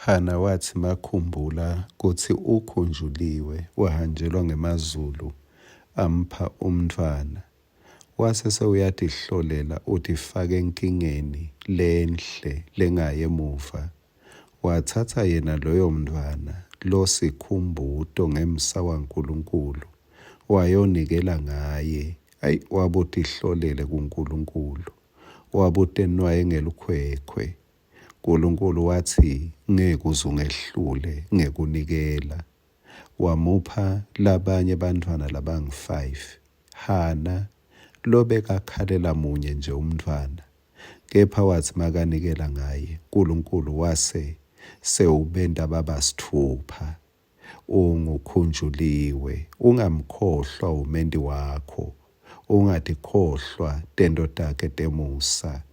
Hana watsi makhumbula kutsi ukhunjuliwe wahanjelwa ngemazulu ampha umntfwana, wase sewuyatihlolela utifaka enkingeni lenhle lengayi emuva, watsatsa yena loyo mntfwana losikhumbuto ngemsa waNkulunkulu wayonikela ngaye, ayi wabe utihlolele kuNkulunkulu, wabe utenwaye ngelukhwekhwe. Nkulunkulu watsi ngeke uze ungehlule ngekunikela. Wamupha labanye bantfwana labangu-5. Hana lobekakhalela munye nje umntfwana, kepha watsi makanikela ngaye, Nkulunkulu wase sewubenta baba sitfupha. Ungukhunjuliwe, ungamkhohlwa umenti wakho, ungatikhohlwa tento takhe temusa.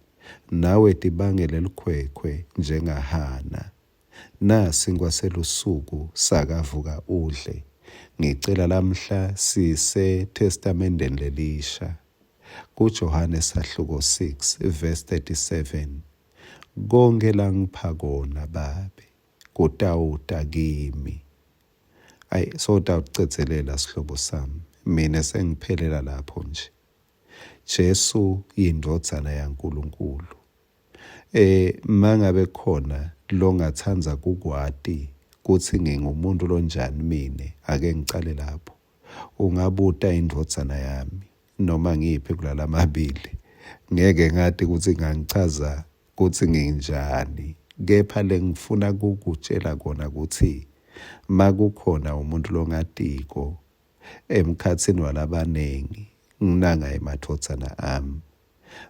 Nawe tibangele lukhwekhwe njengaHana. Nasinkwa selusuku sakavuka udle. Ngicela lamhla sise Testamenteni lelisha. KuJohane sahluko 6 verse 37. Konkhe langipha kona Babe kutawuta kimi. Ayi sowutawucedzelela sihlobo sami. Mina sengiphelela lapho nje. Jesu yindvodzana yaNkulunkulu. Eh mangabe khona longatsandza kukwati kutsi ngingumuntu lonjani mine ake ngicale lapho. Ungabuta indvodzana yami noma ngiyiphi kulalamabili. Ngeke ngati kutsi ngangichaza kutsi nginjani kepha lengifuna kukutshela kona kutsi makukhona umuntu longatiko emkhatsini walabanengi nginanga emadvodzana ami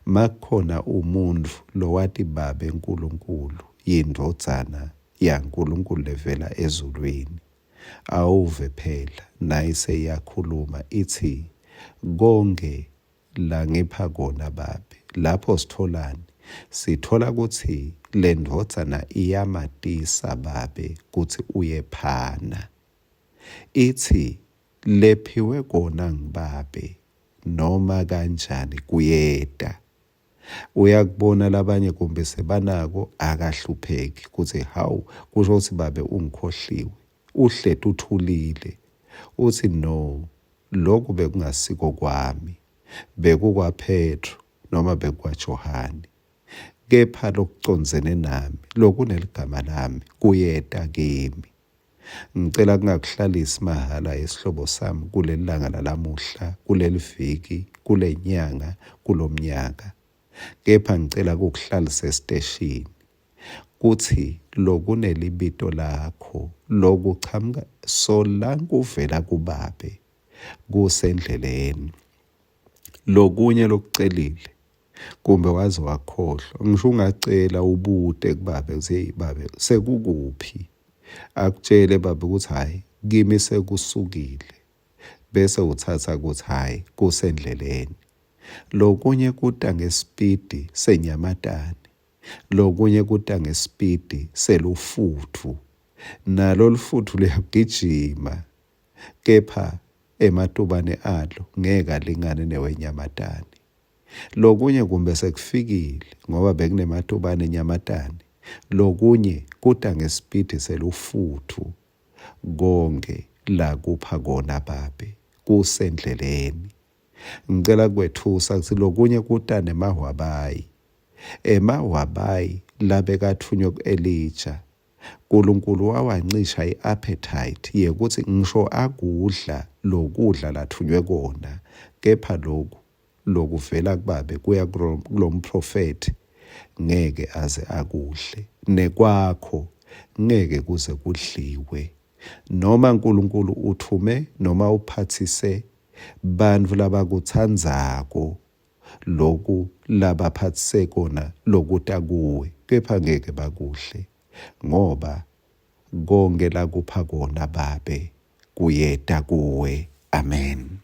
makukhona umuntfu lowati babe Nkulunkulu yindvodzana yaNkulunkulu levela ezulwini awuve phela naye seyakhuluma itsi konke langipha kona babe lapho sitholani sithola kutsi lendvodzana iyamatisa babe kutsi uyephana itsi lephiwe kona ngibabe noma kanjani kuyeta uyakubona labanye kumbe sebanako akahlupheki kutsi hawu kusho kutsi babe ungikhohliwe uhleti uthulile uthi no lokhu bekungasiko kwami bekukwaPetro noma bekwaJohane kepha lokucondzene nami lokuneligama lami kuyeta kimi ngicela kungakuhlalisi mahhala esihlobo sami kuleli langa lalamuhla kuleli viki kule nyanga kulomnyaka kepha ngicela kukuhlalisa esiteshini kutsi lokunelibito lakho lokuchamuka solankuvela kubabe kusendleleni lokunye lokucelile kumbe waze wakhohlwa ngisho ungacela ubute kubabe kutsi hey babe sekukuphi akutshele babe ukuthi hhayi kimi sekusukile bese utsatsa kutsi hhayi kusendleleni lokunye kuta ngesipidi senyamatane lokunye kuta ngesipidi selufutfu nalo lufutfu luyagijima kepha ematubane alo ngeke alingane newenyamatane lokunye kumbe sekufikile ngoba bekunematubane enyamatane lokunye kuta ngesipidi selufutfu konke lakupha kona babe kusendleleni ngicela kwethusa kutsi lokunye kuta nemahwabayi emahwabayi labekathunywe ku-Elija Nkulunkulu wawancisha i-appetite yekuthi ngisho akudla lokudla lathunywe kona kepha lokhu lokuvela kubabe kuya kulomprofethi ngeke aze akudle nekwakho ngeke kuze kudliwe noma uNkulunkulu uthume noma uphathise bantfu labakutsandzako loku labaphathise kona lokuta kuwe kepha ngeke bakudle ngoba konke lakupha kona babe kuyeta kuwe. Amen.